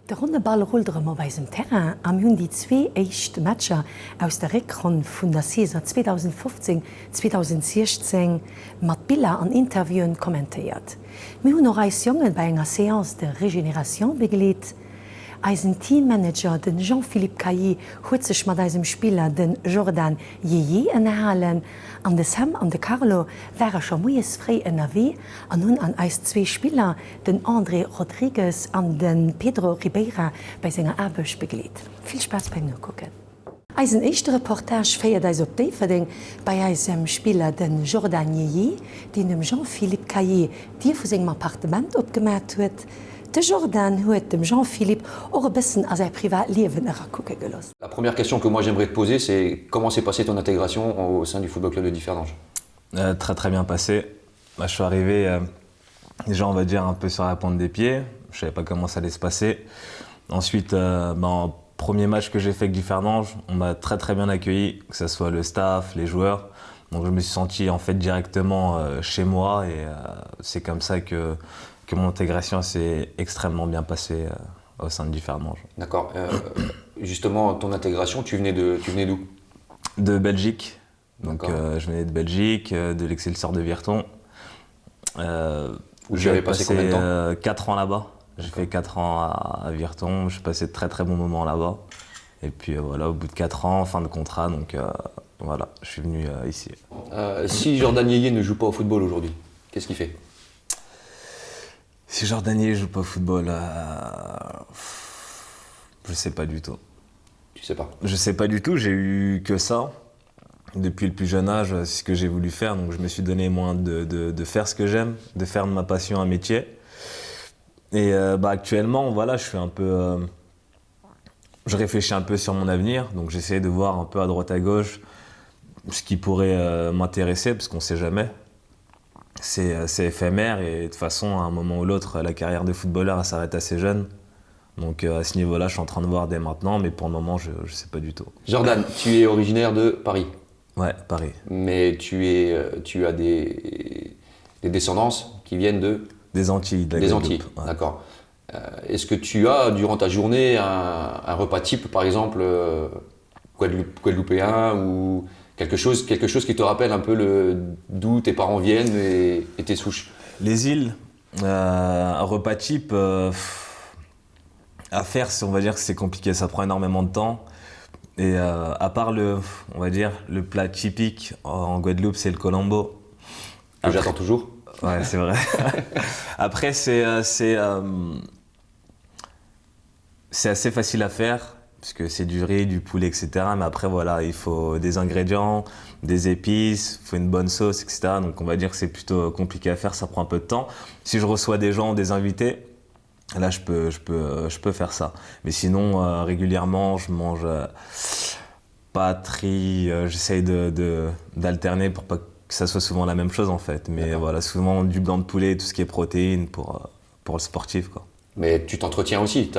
De ronne Ball rullt erëm op eisem Terrain a mir hunn déi zwee éischt Matcher aus der Réckronn vun der Saison 2015, 2016 mat Biller an Interviewen kommentéiert. Mir hunn och eis Jongen bei enger Séance de régénération begleet. Eisen Teammanager, den Jean-Philippe Caillet, huet sech mat eisem Spiller, den Jordan Yeye, ënnerhalen an de Sam an de Carlo ware scho moies fréi ënnerwee an hunn an eis zwee Spiller, den André Rodrigues an de Pedro Ribeira bei senger Aarbecht begleet. Vill Spaass beim Nokucken! Eisen éischte Reportage féiert eis op Déifferdeng bei eisem Spiller, de Jordan Yeye, deen dem Jean-Philippe Caillet d'Dier vu sengem Appartement opgemat huet. De Jordan huet dem Jean-Philippe och e bëssen a säi privat Liewen erakucke gelooss. La première question que moi j'aimerais te poser, c'est comment s'est passée ton intégration au sein du Football Club de Differdange? Très très bien passé. Bah, je suis arrivé déjà on va dire un peu sur la pointe des pieds. Je savais pas comment ça allait se passer. Ensuite, euh, ben, premier match que j'ai fait avec Differdange, on m'a très très bien accueilli, que ce soit le staff, les joueurs. Donc je me suis senti en fait directement euh, chez moi et euh, c'est comme ça que, que mon intégration s'est extrêmement bien passée euh, au sein de Differdange. D'accord. Euh, justement, ton intégration, tu venais de, tu venais d'où De Belgique. Donc euh, je venais de Belgique, euh, de l'Excelsior de Virton. Euh, Où j'avais passé, passé combien de temps euh, 4 ans là-bas. J'ai fait 4 ans à, à Virton, j'ai passé de très très bons moments là-bas. Et puis euh, voilà, au bout de 4 ans, fin de contrat, donc euh, voilà, je suis venu euh, ici. Euh, si Jordan Yeye ne joue pas au football aujourd'hui, qu'est-ce qu'il fait Si Jordan Yeye joue pas au football, euh, je sais pas du tout. Tu sais pas Je sais pas du tout, j'ai eu que ça depuis le plus jeune âge, c'est ce que j'ai voulu faire. Donc je me suis donné moins de, de, de faire ce que j'aime, de faire de ma passion un métier. Et euh, bah, actuellement, voilà, je suis un peu. Euh, je réfléchis un peu sur mon avenir, donc j'essaie de voir un peu à droite à gauche ce qui pourrait euh, m'intéresser, parce qu'on sait jamais. C'est euh, éphémère et de toute façon, à un moment ou l'autre, la carrière de footballeur elle s'arrête assez jeune. Donc euh, à ce niveau-là, je suis en train de voir dès maintenant, mais pour le moment, je ne sais pas du tout. Jordan, tu es originaire de Paris. Ouais, Paris. Mais tu, es, euh, tu as des, des descendances qui viennent de Des Antilles. De des Antilles, ouais. d'accord. Euh, Est-ce que tu as, durant ta journée, un, un repas type, par exemple, euh, guadeloupéen ou quelque chose, quelque chose qui te rappelle un peu d'où tes parents viennent et, et tes souches Les îles, euh, un repas type, euh, à faire, on va dire que c'est compliqué, ça prend énormément de temps. Et euh, à part le, on va dire, le plat typique en Guadeloupe, c'est le colombo. Que j'attends toujours. Ouais, c'est vrai. Après, c'est euh, c'est euh, c'est assez facile à faire puisque c'est du riz, du poulet, etc. Mais après, voilà, il faut des ingrédients, des épices, il faut une bonne sauce, etc. Donc, on va dire que c'est plutôt compliqué à faire, ça prend un peu de temps. Si je reçois des gens, des invités, là, je peux, je peux, je peux faire ça. Mais sinon, euh, régulièrement, je mange euh, pas tri, euh, j'essaye de, d'alterner pour pas que ça soit souvent la même chose en fait. Mais voilà, souvent du blanc de poulet, tout ce qui est protéines pour, euh, pour le sportif. Quoi. Mais tu t'entretiens aussi.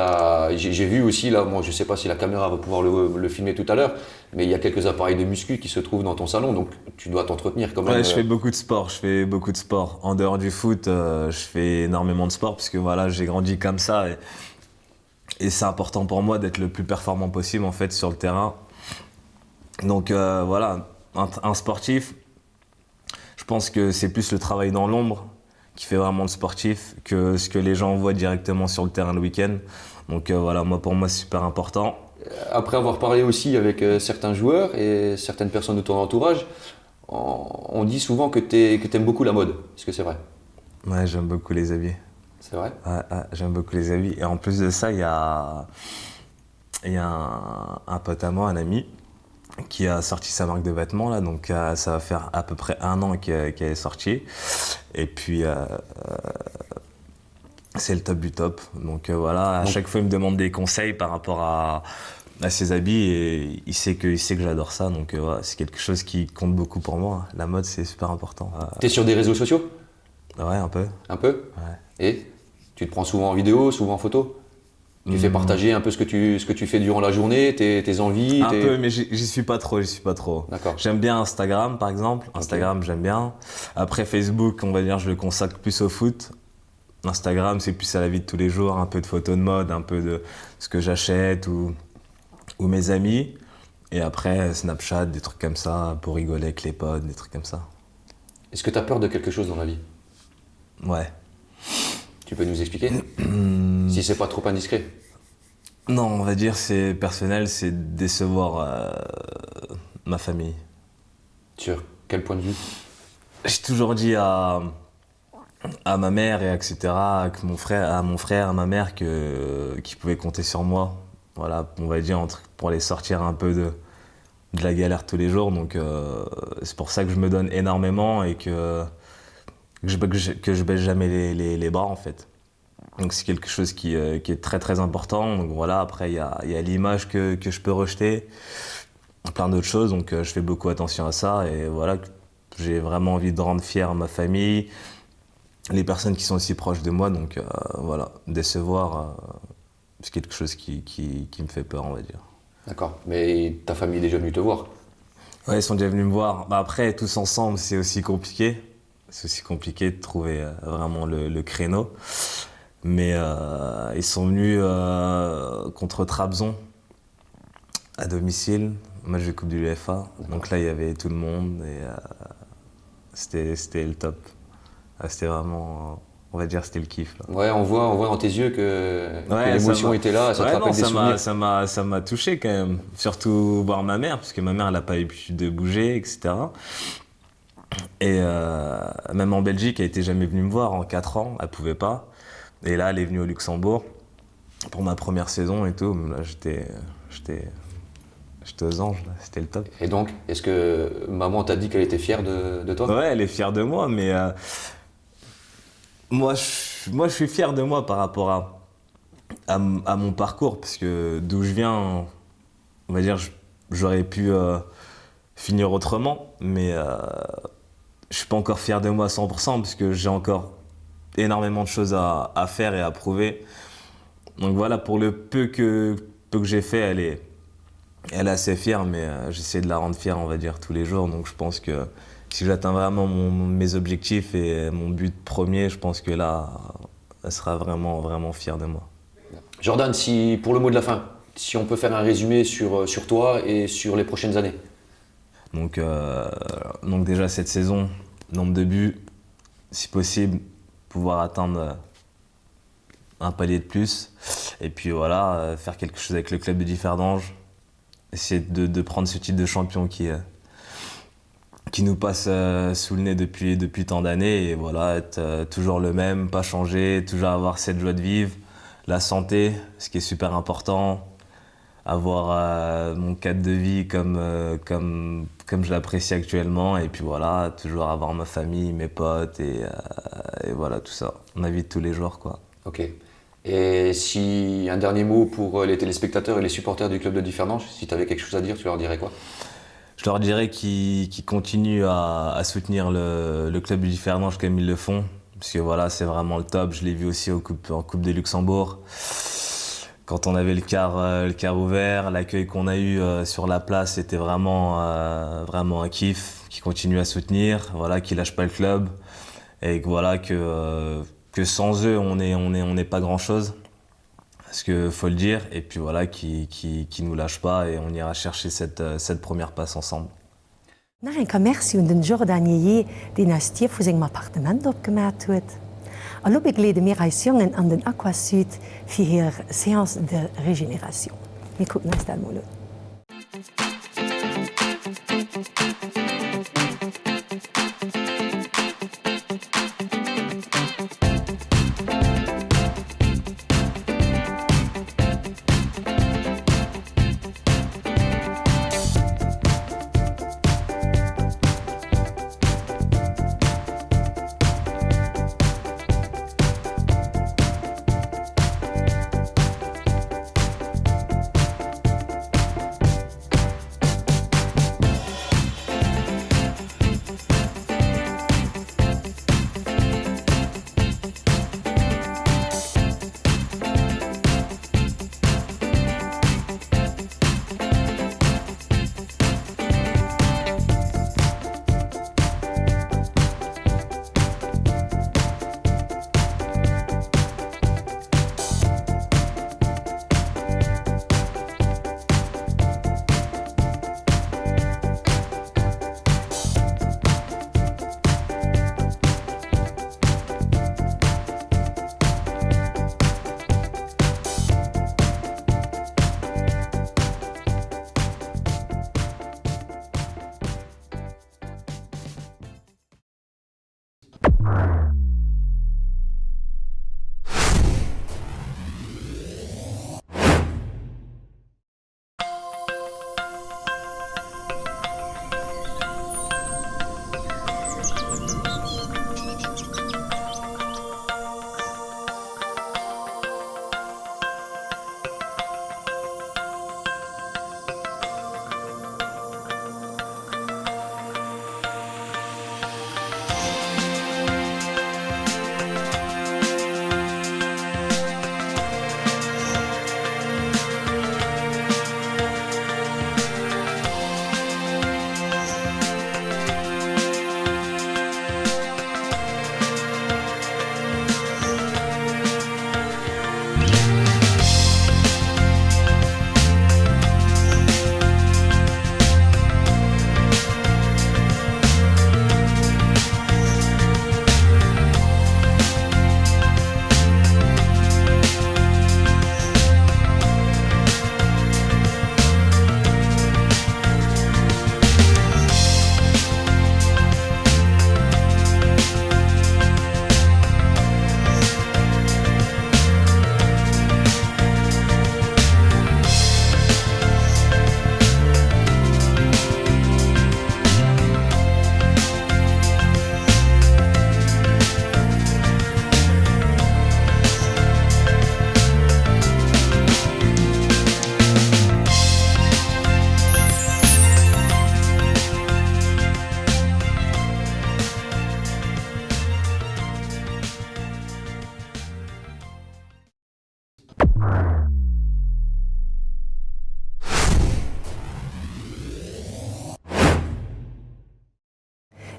J'ai vu aussi, là, moi je sais pas si la caméra va pouvoir le, le filmer tout à l'heure, mais il y a quelques appareils de muscu qui se trouvent dans ton salon, donc tu dois t'entretenir quand même. Ouais, je fais beaucoup de sport, je fais beaucoup de sport. En dehors du foot, euh, je fais énormément de sport parce que voilà, j'ai grandi comme ça et, et c'est important pour moi d'être le plus performant possible en fait sur le terrain. Donc euh, voilà, un, un sportif, je pense que c'est plus le travail dans l'ombre qui fait vraiment le sportif que ce que les gens voient directement sur le terrain le week-end. Donc euh, voilà, moi pour moi c'est super important. Après avoir parlé aussi avec euh, certains joueurs et certaines personnes de ton entourage, on, dit souvent que tu aimes beaucoup la mode. Est-ce que c'est vrai Ouais, j'aime beaucoup les habits. C'est vrai Ouais, ouais j'aime beaucoup les habits. Et en plus de ça, il y a, y a un, un pote à moi, un ami, qui a sorti sa marque de vêtements là donc euh, ça va faire à peu près un an qu'elle qu est sortie et puis euh, euh, c'est le top du top donc euh, voilà à donc, chaque fois il me demande des conseils par rapport à à ses habits et il sait que il sait que j'adore ça donc euh, voilà, c'est quelque chose qui compte beaucoup pour moi la mode c'est super important euh, t'es sur des réseaux sociaux ouais un peu un peu ouais. et tu te prends souvent en vidéo souvent en photo Tu fais mmh. partager un peu ce que tu, ce que tu fais durant la journée, tes, tes envies Un tes... peu, mais j'y suis pas trop, j'y suis pas trop. J'aime bien Instagram, par exemple. Instagram, okay. j'aime bien. Après Facebook, on va dire, je le consacre plus au foot. Instagram, c'est plus à la vie de tous les jours, un peu de photos de mode, un peu de ce que j'achète ou, ou mes amis. Et après, Snapchat, des trucs comme ça, pour rigoler avec les potes, des trucs comme ça. Est-ce que tu as peur de quelque chose dans la vie Ouais. Tu peux nous expliquer Si c'est pas trop indiscret. Non, on va dire c'est personnel, c'est décevoir euh, ma famille. Sur quel point de vue J'ai toujours dit à, à ma mère et etc que mon frère à mon frère à ma mère que qui pouvait compter sur moi voilà on va dire entre pour les sortir un peu de de la galère tous les jours donc euh, c'est pour ça que je me donne énormément et que que je, que je, que je baisse jamais les, les, les bras en fait donc c'est quelque chose qui, euh, qui est très très important donc voilà après il y a, y a l'image que, que je peux rejeter plein d'autres choses donc euh, je fais beaucoup attention à ça et voilà j'ai vraiment envie de rendre fier ma famille les personnes qui sont aussi proches de moi donc euh, voilà décevoir euh, c'est quelque chose qui, qui, qui me fait peur on va dire d'accord mais ta famille est déjà venue te voir ouais, ils sont déjà venus me voir bah, après tous ensemble c'est aussi compliqué c'est aussi compliqué de trouver euh, vraiment le, le créneau mais euh, ils sont venus euh, contre Trabzon à domicile match de coupe du l'UFA donc là il y avait tout le monde et euh, c'était c'était le top ah, c'était vraiment euh, on va dire c'était le kiff là. ouais on voit on voit dans tes yeux que, ouais, que l'émotion était là ça, ouais, non, ça m'a ça m'a ça m'a touché quand même surtout voir ma mère parce que ma mère elle a pas eu de bouger etc et euh, même en Belgique elle était jamais venue me voir en quatre ans elle pouvait pas et là elle est venue au Luxembourg pour ma première saison et tout là j'étais j'étais j'étais aux anges c'était le top et donc est-ce que maman t'a dit qu'elle était fière de, de toi ouais elle est fière de moi mais euh, moi je, moi je suis fier de moi par rapport à à, à mon parcours parce que d'où je viens on va dire j'aurais pu euh, finir autrement mais euh, je suis pas encore fier de moi à 100% parce que j'ai encore énormément de choses à, à faire et à prouver donc voilà pour le peu que peu que j'ai fait elle est elle est assez fière mais euh, j'essaie de la rendre fière on va dire tous les jours donc je pense que si j'atteins vraiment mon, mon, mes objectifs et mon but premier je pense que là elle sera vraiment vraiment fière de moi Jordan si pour le mot de la fin si on peut faire un résumé sur euh, sur toi et sur les prochaines années donc euh, donc déjà cette saison nombre de buts si possible pouvoir atteindre euh, un palier de plus et puis voilà euh, faire quelque chose avec le club de Differdange essayer de, de prendre ce titre de champion qui euh, qui nous passe euh, sous le nez depuis depuis tant d'années et voilà être euh, toujours le même pas changer toujours avoir cette joie de vivre la santé ce qui est super important avoir euh, mon cadre de vie comme euh, comme comme je l'apprécie actuellement et puis voilà toujours avoir ma famille mes potes et, euh, et voilà tout ça ma vie de tous les jours quoi ok et si un dernier mot pour euh, les téléspectateurs et les supporters du club de Differnange si tu avais quelque chose à dire tu leur dirais quoi je leur dirais qu'ils qu continuent à, à soutenir le, le club du Differnange comme ils le font parce que voilà c'est vraiment le top je l'ai vu aussi au coupe en coupe des Luxembourg quand on avait le car euh, le car ouvert l'accueil qu'on a eu euh, sur la place c'était vraiment euh, vraiment un kiff qui continue à soutenir voilà qui lâche pas le club et que voilà que euh, que sans eux on est on est on n'est pas grand chose ce que faut le dire et puis voilà qui, qui, qui nous lâche pas et on ira chercher cette, euh, cette première passe ensemble. Nach eng Kéier Merci un den Jordan Yeye, deen eis d'Dier vu sengem Appartement opgemat huet. A lo begleede mir eis Jongen an den Aquasud fir hir Séance de régénération. Mir kucken eis dat mol un.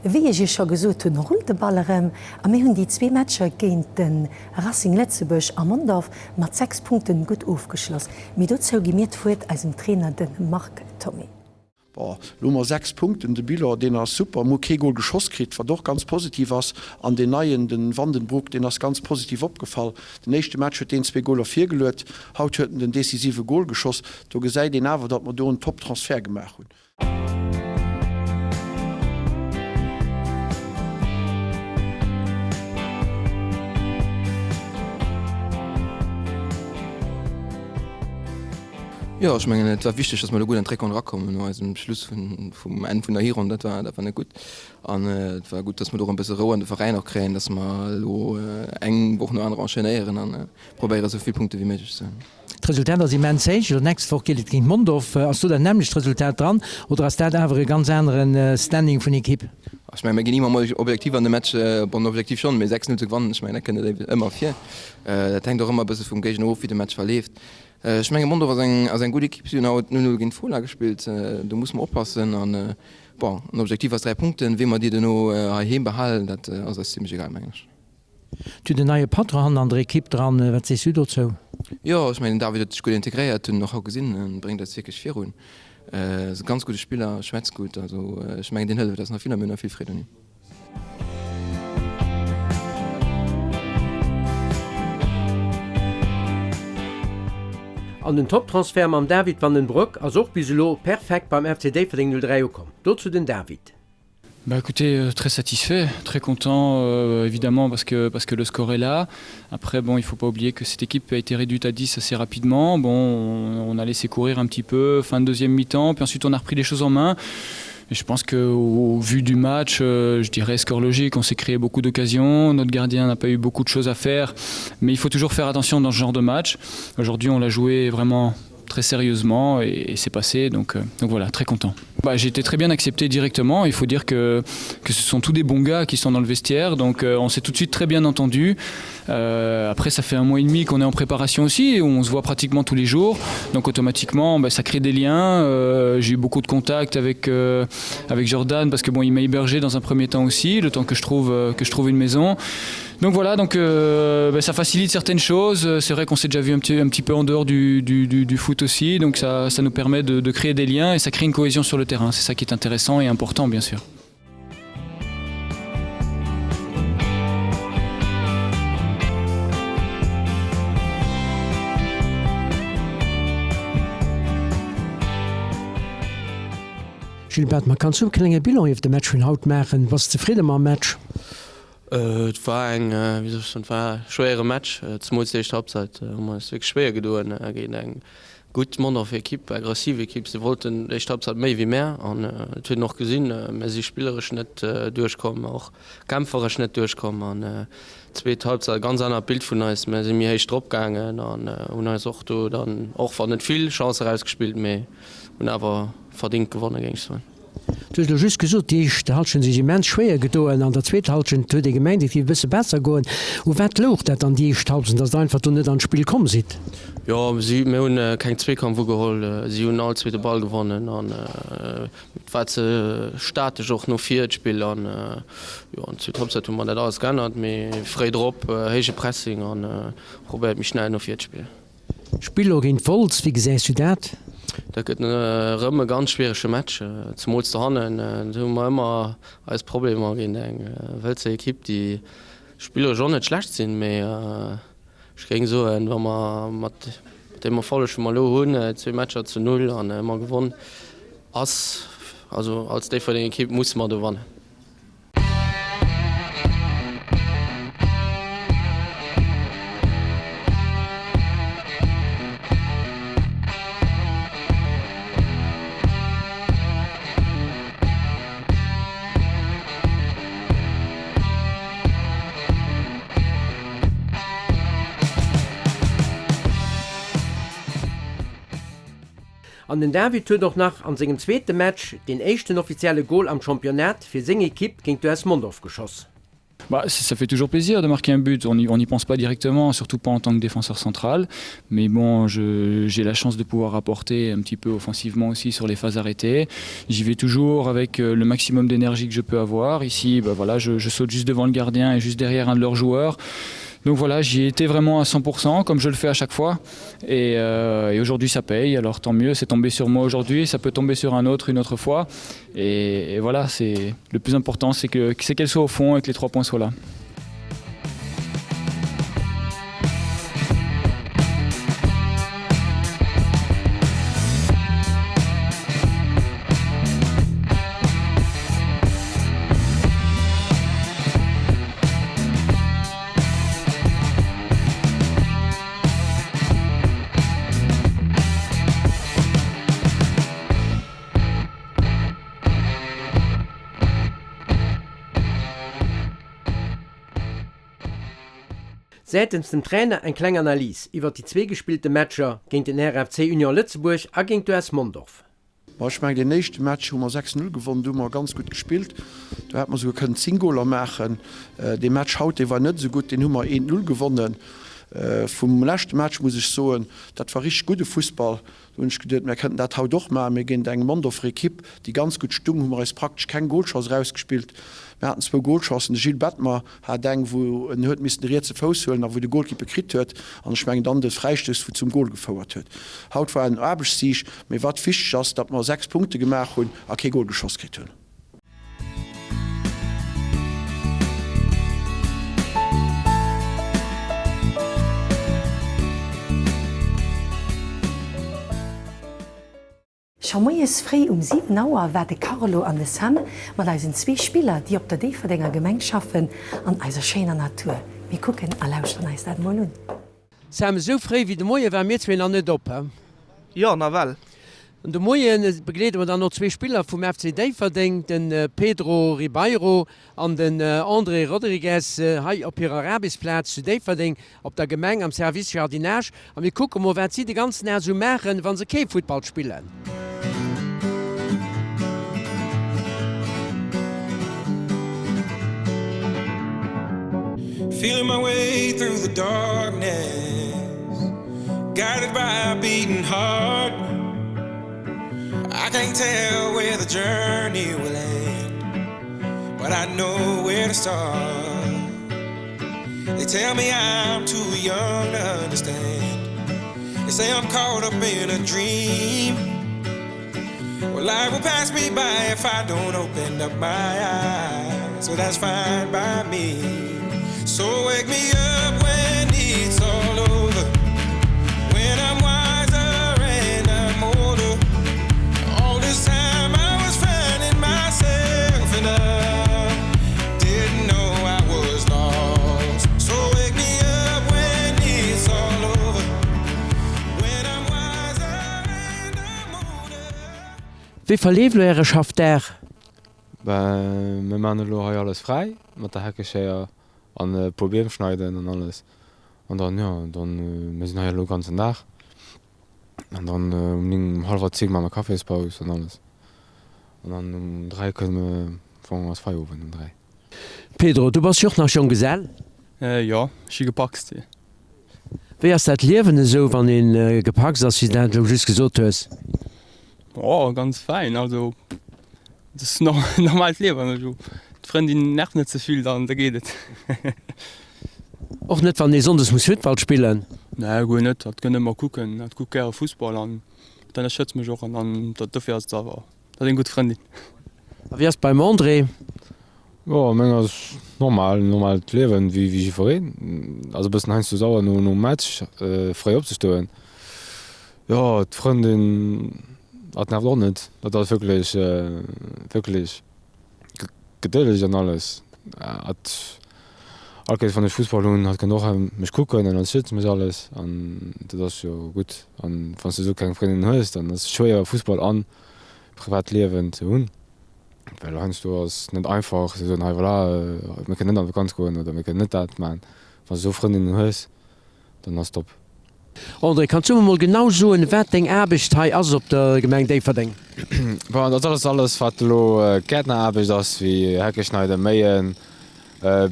Wéi ech Iech scho gesot hunn, rullt de Ball erëm a mir hunn déi zwee Matcher géint de Racing Lëtzebuerg a Mondorf mat 6 Punkten gutt ofgeschloss. Mee dozou gi mir d'Wuert eisem Trainer, de Marc Thomé. Bon, elo hu mer 6 Punkten. De Bilan, deen ass super. Mir hu kee Gol geschoss kritt, wat och ganz positiv ass. An deen Neien, de Vandenbroek, deen ass ganz positiv opgefall. Den éischte Match huet deen zwee Goler virgeluet, haut huet en den decisive Gol geschoss. Do gesäit een awer, datt mer do en Top-Transfert gemaach hunn. Jo, ech mengen et war wichteg, datt mer elo gutt an d'Réckronn erakommen no eisem Schluss vun vum Enn vun der Hironn. Dat war dat war net gutt an et war gutt, datt mer do erëm e bësse Rou an de Veräin och kréien, datt mer elo eng Woch no anerer enchaînéieren an probéiere sou vill Punkte wéi méiglech ze hunn. D'Resultat ass immens héich. Elo d'nächst Woch geet et géint Mondorf. Ass do dat nämmlecht Resultat dran oder ass dat awer e ganz anere Standing vun Ekipp? Ech mengen, mir ginn ëmmer mol objektiv an de Match. Bon, objektiv schonn, mee 6, 0 ze gewannen, ech mengen, dat kënnt net ëmmer vir. Dat hänkt och ëmmer e bësse vum Géigner of, wéi de Match verleeft. Ech mengen Mondorf ass eng ass eng gutt Ekipp. Si hunn haut 0, 0 géint Fola gespillt. Do musse mer oppassen an bon, den Objektiv ass 3 Punkten. Wéi mer déi duerno heiheem behalen, dat ass eis zimlech egal, mengen ech. Du hues en neie Patron hannen an der Ekipp dran. Wat sees du dozou? Jo, ech mengen den David huet sech gutt integréiert, hunn en och haut gesinn. En bréngt eis wierklech virun. Ass e ganz gudde Spiller, schwätzt gutt. Also ech mengen deen hëlleft eis nach vill a mir hunn nach vill Freed un him. An den Top-Transfert mam David van den Broek ass och bis elo perfekt beim FC Déifferdeng 03 ukomm. Dozou den David. Bah écoutez euh, très satisfait, très content euh, évidemment parce que, parce que le score est là. Après bon il faut pas oublier que cette équipe a été réduite à 10 assez rapidement. Bon on, on a laissé courir un petit peu fin de deuxième mi-temps, puis ensuite on a repris les choses en main. Et je pense que au vu du match, euh, je dirais score logique, on s'est créé beaucoup d'occasions, notre gardien n'a pas eu beaucoup de choses à faire, mais il faut toujours faire attention dans ce genre de match. Aujourd'hui on l'a joué vraiment très sérieusement et, et c'est passé donc, euh, donc voilà très content. Bah, j'ai été très bien accepté directement il faut dire que, que ce sont tous des bons gars qui sont dans le vestiaire donc euh, on s'est tout de suite très bien entendu euh, après ça fait un mois et demi qu'on est en préparation aussi où on se voit pratiquement tous les jours donc automatiquement bah, ça crée des liens euh, j'ai eu beaucoup de contacts avec euh, avec Jordan parce que bon il m'a hébergé dans un premier temps aussi le temps que je trouve euh, que je trouve une maison et Donc voilà donc euh, bah, ça facilite certaines choses c'est vrai qu'on s'est déjà vu un petit, un petit peu en dehors du, du, du, du foot aussi donc ça, ça nous permet de, de créer des liens et ça crée une cohésion sur le terrain c'est ça qui est intéressant et important bien sûr. Gilbert, Man kanns du e klenge Bilan iwwer de Match vun haut maachen? Bass zefridde mam Match? Et war eng, wéi soll ech soen, et war e schwéiere Match. Zemools déi éischt Halbzeit hu mer eis wierklech schwéier gedoen géint eng gutt Mondorfer Ekipp, aggressiv Ekipp. Si wollten déi éischt Halbzeit méi wéi mär an et huet een och gesinn. Mär si spilleresch net duerchkomm, och kämpferesch net duerchkomm an zweet Halbzeit ganz anert Bild vun eis. Mär si méi héich drop gaangen an hunn eis och do dann, och wann net vill Chancë erausgespillt, mee hunn awer verdingt gewonnen, géing ech soen. Du hues elo just gesot, déi éischt Halschent huet sech immens schwéier gedoen, an der zweeter Halschent huet ee gemengt, et géif e bësse besser goen. U wat louch dat dann déi éischt Halschent, datt der einfach do net an d'Spill komm sidd? Jo, si, mir hunn keng Zweekampf ugeholl, si hunn all zweete Ball gewonnen an et war ze statesch och no vir d'Spill an jo an der zweeter Halbzeit hu mer dat alles geännert, méi fréi drop, héije Pressing an probéiert méi schnell no vir ze spillen. Spill elo géint Wolz, wéi gesäis du dat? Dat gëtt erëm e ganz schwierege Match, zemools dohannen. Do hu mer ëmmer eis Problemer géint eng Wëlzer Ekipp, déi spilleresch och net schlecht sinn. Mee ech géing soen, wa mer mat deem Erfolleg, wou mer elo hunn, zwee Matcher zu null an ëmmer gewonn ass, also als Déifferdeng Ekipp musse mer do wannen. An den David huet och nach an sengem zweete Match deen éischten offizielle Gol am Championnat fir seng Ekipp géint d'US Mondorf geschoss. Bah, ça fait toujours plaisir de marquer un but, on n'y pense pas directement, surtout pas en tant que défenseur central. Mais bon, j'ai la chance de pouvoir apporter un petit peu offensivement aussi sur les phases arrêtées. J'y vais toujours avec euh, le maximum d'énergie que je peux avoir. Ici, bah, voilà, je, je saute juste devant le gardien et juste derrière un de leurs joueurs. Donc voilà, j'y ai été vraiment à 100% comme je le fais à chaque fois et, euh, et aujourd'hui ça paye alors tant mieux c'est tombé sur moi aujourd'hui ça peut tomber sur un autre une autre fois et, et voilà c'est le plus important c'est que c'est qu'elle soit au fond et que les trois points soient là. Säitens dem Trainer eng kleng Analys iwwert déi zwee gespillte Matcher géint den RFC Union Lëtzebuerg a géint d'US Mondorf. Ma ech mengen, deen éischte Match hu mer 6, 0 gewonnen, do hu mer ganz gutt gespillt, do hätte mer souguer kënnen 10 Goler maachen. Dee Match haut, dee war net esou gutt, deen hu mer 1, 0 gewonnen. Vum leschte Match muss ech soen, dat war richteg gudde Fussball. Do hunn ech geduet, mär kënnten dat haut och maachen, mee géint eng Mondorfer Ekipp, déi ganz gutt stung, hu mer eis praktesch keng Golchance erausgespillt. Mir haten zwou Golchancen, de Gilles Bettmer hat eng, wou en huet missen de rietse Fouss huelen a wou de Golkipp e kritt huet, an ech mengen dann de Fräistouss, wou zum Gol gefouert huet. Haut war en Aarbechtssieg, mee wat wichteg ass, datt mer 6 Punkte gemaach hunn a kee Gol geschoss kritt hunn. Scho moies fréi um 7 Auer war de Carlo an de Sam mat eisen zwee Spiller, déi op der Déifferdenger Gemeng schaffen, an eiser schéiner Natur. Mir kucken a lauschteren eis dat mol un. Sam, esou fréi wéi de Moie ware mir zwee nach net op, he? Jo, nawell. An de Moie begleede mer dann och zwee Spiller vum FC Déifferdeng, de Pedro Ribeiro an den André Rodrigues, hei op hirer Aarbechtsplaz zu Déifferdeng Op der Gemeng am Service Jardinage a mir kucke mol wat si de ganzen Dag sou maachen, wa se kee Futtball spillen. Feeling my way through the darkness Guided by a beating heart I can't tell where the journey will end But I know where to start They tell me I'm too young to understand They say I'm caught up in a dream Well life will pass me by if I don't open up my eyes So that's fine by me So wake me up when it's all over When I'm wiser and I'm older All this time I was finding myself and I didn't know I was lost So wake me up when it's all over When I'm wiser and I'm older Wéi verleeft elo äre Schaffdag? Ben, mir maan elo hei alles fräi mat der Heckeschéier an e puer Beem schneiden an alles. An dann, jo, dann, mir sinn hei elo ganzen Dag. An dann um 9, um hallwer 10 maache mer Caféspaus an alles. An dann um 3 kënne mer, bon, ass Feierowend um 3. Pedro, du bass jo och nach Jonggesell? Jo, ech si gepacst. Wéi ass dat Liewen esou, wann ee gepacst ass, wéi s de dat elo just gesot hues? Oh, ganz fäin. Also, et ass normaalt Liewen. Also, d'Frëndin nervt net ze vill, dann da geet et. Och net, wann ee sonndes muss Futtball spillen? Nee, guer net. Hatt kënnt ëmmer kucken. Hatt kuckt gäre Fussball an dat ënnerstëtzt mech och an dann dofir ass et awer dat eng gutt Frëndin. A wéi ass et beim André? Jo, meng ass normal, normaalt Liewen wéi jiddwereen. Ass e bëssen heiansdo sauer no nom Match fréi opzestoen. Jo, d'Frëndin, hatt nervt och net. Dat ass wierklech, wierklech gedëlleg an alles. Hatt, all Kéiers wann ech Fussball hunn, hatt kënnt och mech kucken an ënnerstëtzt mech alles an dat ass jo gutt. An wann s de esou keng Frëndin hues, dann ass et schwéier Fussball an privat Liewen ze hunn, well heiansdo ass et net einfach ze soen, hei voilà, mir kënnen net an d'Vakanz goen oder mir kënnen net dat maachen. Wann s de esou Frëndinnen hues, dann ass top. André, kanns du mer mol genau soen, wat deng Aarbecht hei ass op der Gemeng Déifferdeng? Bon, dat ass alles wat elo Gäertneraarbecht ass, wéi Hecke schneiden, méien.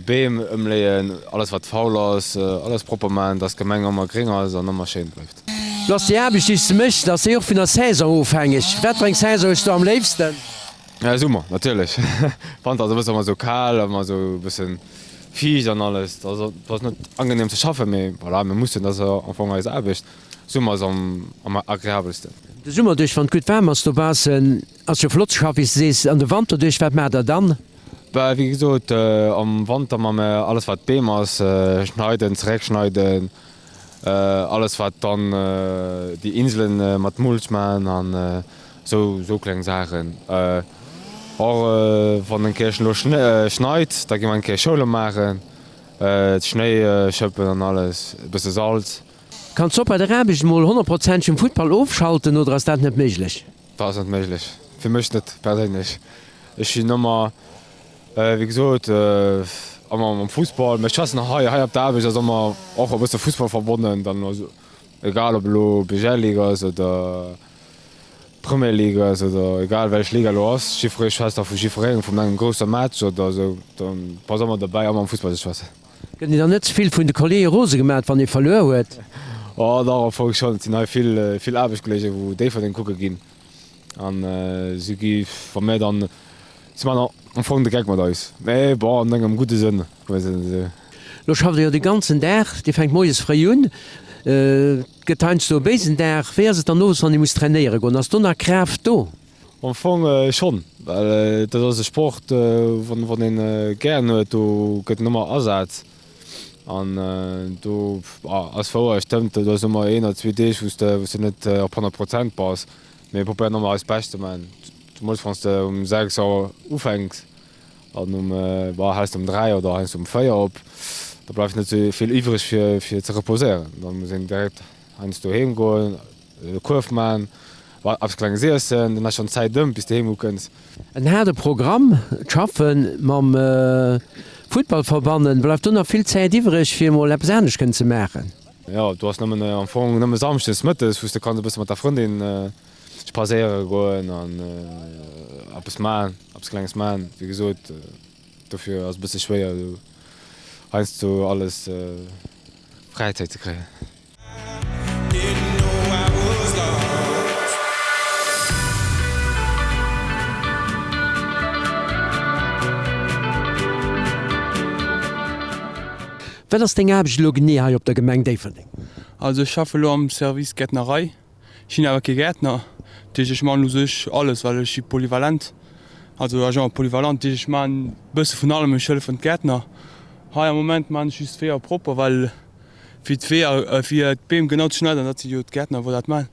Beem ëmleeën, alles wat faul ass, alles propper maachen, dass d'Gemeng ëmmer gréng ass an ëmmer schéin bleift. Lo ass déi Aarbecht déi s de méchs, ass déi och vun der Saison ofhängeg. Wat fir eng Saison hues du am léifsten? Summer natierlech. Wanter ass e bëssen ëmmer esou kal, ëmmer esou e bëssen fiicht an alles. Dat ass net angenehm ze schaffen, mee voilà, mir mussen, dat ass am Fong eis Aarbecht. Summer ass am agreabelsten. De Summer duerch, wann et gutt waarm ass dobaussen, ass jo flott ze schaffen, wéi s de sees. An de Wanter duerch, wat maacht der dann? Bah, wéi gesot, am Wanter man mer alles wat Beem ass, schneiden, zeréckschneiden, alles wat dann déi Inselen mat Mulch man an esou esou kleng Saachen. Och wann eng Kéier elo schneit, da gi mer eng Kéier Schoule maachen, Schnéi schëppen an alles, e bësse Salz. Kanns du och bei der Aarbecht mol honnertprozenteg um Futtball ofschalten oder ass dat net méiglech? Dat ass net méiglech, fir mech net perséinlech. Ech sinn ëmmer, wéi gesot, ëmmer mam Fussball, mä ech schwätzen hei, hei op der Aarbecht ass ëmmer och e bësse Fussball verbonnen, dann also egal ob elo BGL Ligue ass oder Premier League ass oder egal wellech Liga elo ass, jiddweree schwätzt da vu jiddwerengem, vun engem grousse Match oder esou, dann bass ëmmer derbäi, ëmmer am Fussball ze schwätzen. Gëtt een dann net ze vill vun de Kolleege rose gemat, wann ee verluer huet? Oh dach, am Fong schonn. Et sinn hei vill, vill Aarbechtskolleegen, wou Déifferdeng kucke ginn. An si gi wa mir dann, si maachen am Fong de Geck mat eis. Mee bon, an engem gudde Sënn, kann ee soen. Lo schafft Dir jo de ganzen Dag, Dir fänkt moies fréi un, et gëtt heiansdo e béisen Dag. Wéi ass et dann owes, wann Dir musst trainéiere goen? Ass do nach Kraaft do? Am Fong schonn, well dat ass e Sport, wann een gären huet, do gëtt en ëmmer Asaz an do ass wouer, stëmmt, do ass ëmmer een oder zwee Deeg, wou s de net op 100 Prozent bass, mee mir probéieren ëmmer eist Bescht ze maachen, zemools wann s de um 6 Auer ufänks an um, bah, häls de um 3 oder heiansdo um 4 op, da bleift net esou vill iwwreg fir ze reposéieren, da muss een direkt heiansdo heem goen. E Kuerf man, eppes klenges iessen, dann ass schon d'Zäit ëm bis de heem ukënns. En haarde Programm, d'Schaffe mam Futtball verbannen. Bleift do nach vill Zäit iwwreg fir emol eppes anescht kënnen ze maachen? Jo, do ass nëmmen am Fong nëmme Samschdes mëttes wou s de kanns e bësse mat der Frëndin spadséiere goen an eppes man, eppes klenges man. Wéi gesot, dofir ass e bësse schwéier do heiansdo alles Fräizäit ze kréien. Wat ass deng Aarbecht elo genee hei op der Gemeng Déifferdeng? Also ech schaffe elo am Service Gäertnerei. Ech sinn awer kee Gäertner, dat heescht ech man u sech alles, well ech si polyvalent, also Agent polyvalent, dat heescht ech man e bësse vun allem, ech hëllefen d'Gäertner. Hei am Moment man ech just d'Weeër propper, well fir d'Weeër, fir d'Beem genau ze schneiden, dat si jo d'Gäertner wou dat man,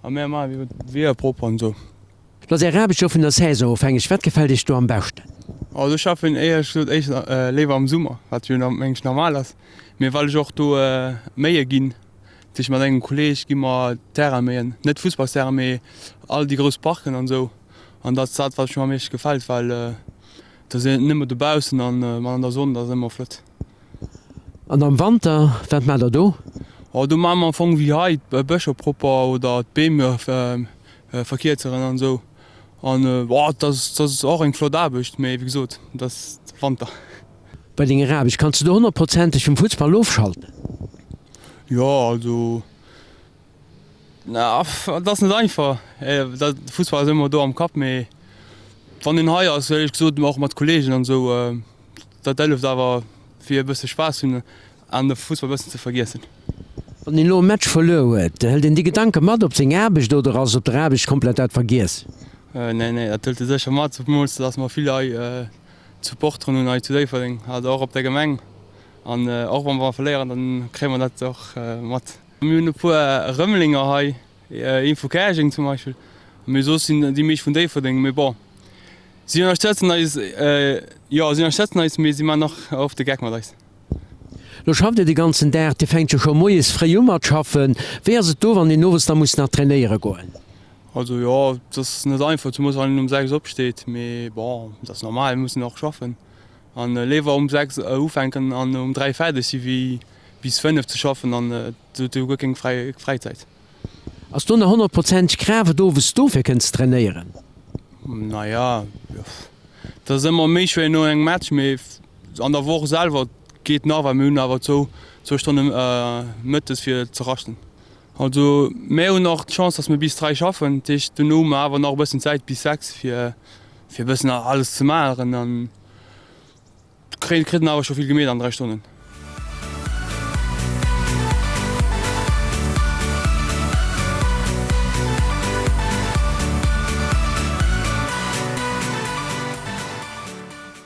a mär man jo d'Weeër propper an esou. Lo ass Är Aarbecht jo vun der Saison ofhängeg, wat gefält Iech do am beschten? Also ech schaffen éierlech gesot éischter léiwer am Summer, wat jo meng ech normal ass, mee well ech och do méie ginn, dat heescht mat engem Kolleeg gi mer Terrain méien, net Fussballsterrain, mee all déi grouss Parken an esou, an dat ass dat wat mir am meeschte gefält, well da sinn et nëmme dobaussen an mat an der Sonn, dat ass ëmmer flott. An am Wanter, wat maacht der do? Oh, do maache mer am Fong wéi hei, d'Bëscher propper oder d'Beem verkierzeren an esou. An boah, dat ass och eng flott Aarbecht, mee wéi gesot, dat ass Wanter. Bei denger Aarbecht, kanns du do honnertprozenteg vum Fussball ofschalten? Jo, also dat ass net einfach. De Fussball ass ëmmer do am Kapp, mee wann een hei ass, éierlech gesot, och mat Kolleegen an esou, Dat hëlleft awer fir e bësse Spaass hunn an de Fussball e bëssen ze vergiessen. Wann een elo e Match verluer huet, hëlt een déi Gedanke mat op seng Aarbecht oder ass op der Aarbecht komplett dat vergiess? Nee, nee, dat hëlt e sécher mat, zemools dass mer vill hei Supporteren hunn hei zu Déifferdeng, also och op der Gemeng. An och wa mer verléieren, dann kréie mer dat och mat. Mir hunn e puer Rëmelenger hei, Een vu Käerjeng zum Beispill, mee soss sinn déi meescht vun Déifferdeng. Mee bon, si ënnerstëtzen eis, jo, si ënnerstëtzen eis, mee si maachen och oft de Geck mat eis. Lo schafft Dir de ganzen Dag, Dir fänkt jo scho moies fréi u mat schaffen. Wéi ass et do, wann een owes da muss nach trainéiere goen? Also jo, et ass net einfach, zemools wann een um 6 opsteet, mee bon, et ass normal, mir mussen och schaffen. An léiwer um 6 ufänken an um 3 fäerdeg si wéi bis 5 ze schaffen an et huet guer keng Fräizäit. Ass do nach honnertprozenteg Kraaft owes do fir kënnen ze trainéieren? Naja, dat ass ëmmer méi schwéier no engem Match, mee. An der Woch selwer geet nach, well mir hunn awer zwou Stonne mëttes fir ze raschten. Also mär hunn och d'Chance, dass mir bis 3 schaffen, dat heescht duerno hu mer awer nach e bëssen Zäit bis 6 fir fir e bëssen alles ze maachen an kréien kritt een awer scho vill gemeet an 3 Stonnen.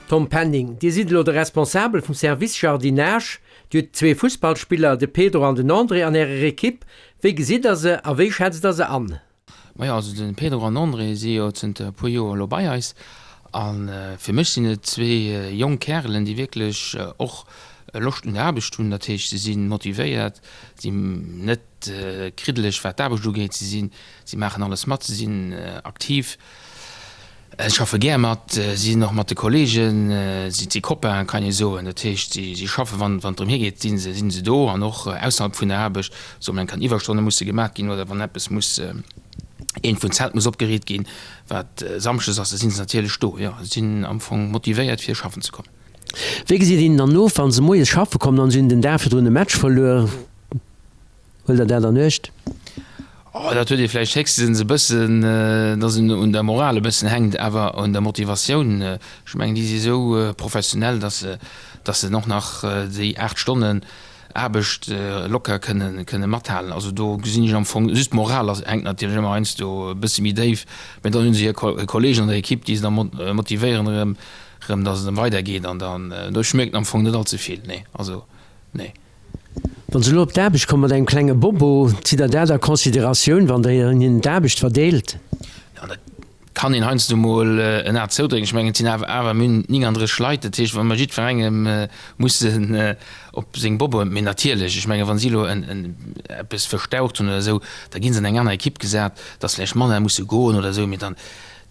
Tom Penning, Dir sidd elo de Responsabel vum Service Jardinage. Dir hutt zwee Fussballspiller, de Pedro an den André, an Ärer Ekipp. Wéi gesitt Der se a wéi schätzt Der se an? Majo, also de Pedro an André si jo zënter e puer Joer elo bei eis. A fir mech sinn et zwee jonk Kärelen, déi wierklech och Loscht un der Aarbecht hunn. Dat heescht, se si motivéiert, sinn net kriddeleg wat d'Aarbecht ugeet, si sinn, si maachen alles mat, si sinn aktiv. Si schaffe gär mat, si sinn och mat de Kolleegen, si si Copainen, kann ee soen. Dat heescht, si si schaffen, wann wann et drëm hiergeet, si se si se do an och ausserhalb vun der Aarbecht, soe mer, eng kann Iwwerstonne musse gemaach ginn oder wann eppes muss, eent vun Zelt muss opgeriit ginn, wat samschdes ass, da si se natierlech do. Jo, si sinn am Fong motivéiert fir schaffen ze kommen. Wéi gesitt een dann of, wa se moies schaffe kommen an se hunn den Dag virdrun e Match verluer? Huelt Der dat an Uecht? Oh, dat huet ee vläicht héchstens e bëssen, datt en un der Moral e bëssen hänkt, awer un der Motivatioun, ech mengen, déi si esou professionell, datt se, datt se och nach déi 8 Stonnen Aarbecht locker kënne, kënne mathalen. Also do gesinn ech am Fong just d'Moral ass, hänkt natierlech ëmmer heiansdo e bësse méi déif, mä dann hu se hir Kolleegen an der Ekipp, déi se da motivéieren erëm, erëm datt et erëm weidergeet an dann, ech mierken am Fong net allze vill, nee, also nee. Wann se elo op d'Aarbecht komme mat engem klenge Bobo, zitt Der dat a Consideratioun, wann Der hinnen d'Aarbecht verdeelt? Jo, dat kann een heiansdo emol en A zoudrécken. Ech mengen, et sinn awer awer mir hunn 39 Leit, dat heescht, wa mer jiddwerengem mussen op seng Boboen, mee natierlech, ech mengen, wa si elo en eppes verstaucht hunn oder esou, da gi se an eng aner Ekipp gesat, dass vläicht manner musse goen oder esou, mee dann,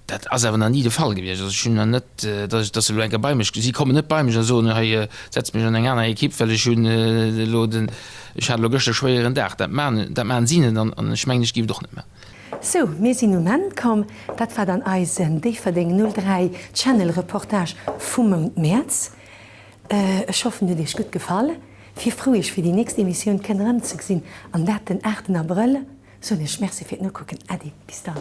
Dat ass awer nach ni de Fall gewiescht. Also ech hunn nach net, dass ech, dass se elo eng Kéier bei mech, si kommen net bei mech a soen, hei setz mech an eng aner Ekipp, well ech hunn elo den, ech hat elo gëschter e schwéieren Dag. Dat maachen, dat maachen si net an ech mengen, ech géif et och net maachen. Sou, mir sinn um Enn komm. Dat war dann eisen Déifferdeng 03 Channel Reportage vum Mount Mäerz. Ech hoffen, et huet Iech gutt gefall. Fir frou Iech fir déi nächst Emissioun kënnen erëmzegesinn, an dat den 8 Abrëll, soen ech Merci fir d'Nokucken. Äddi, bis dann.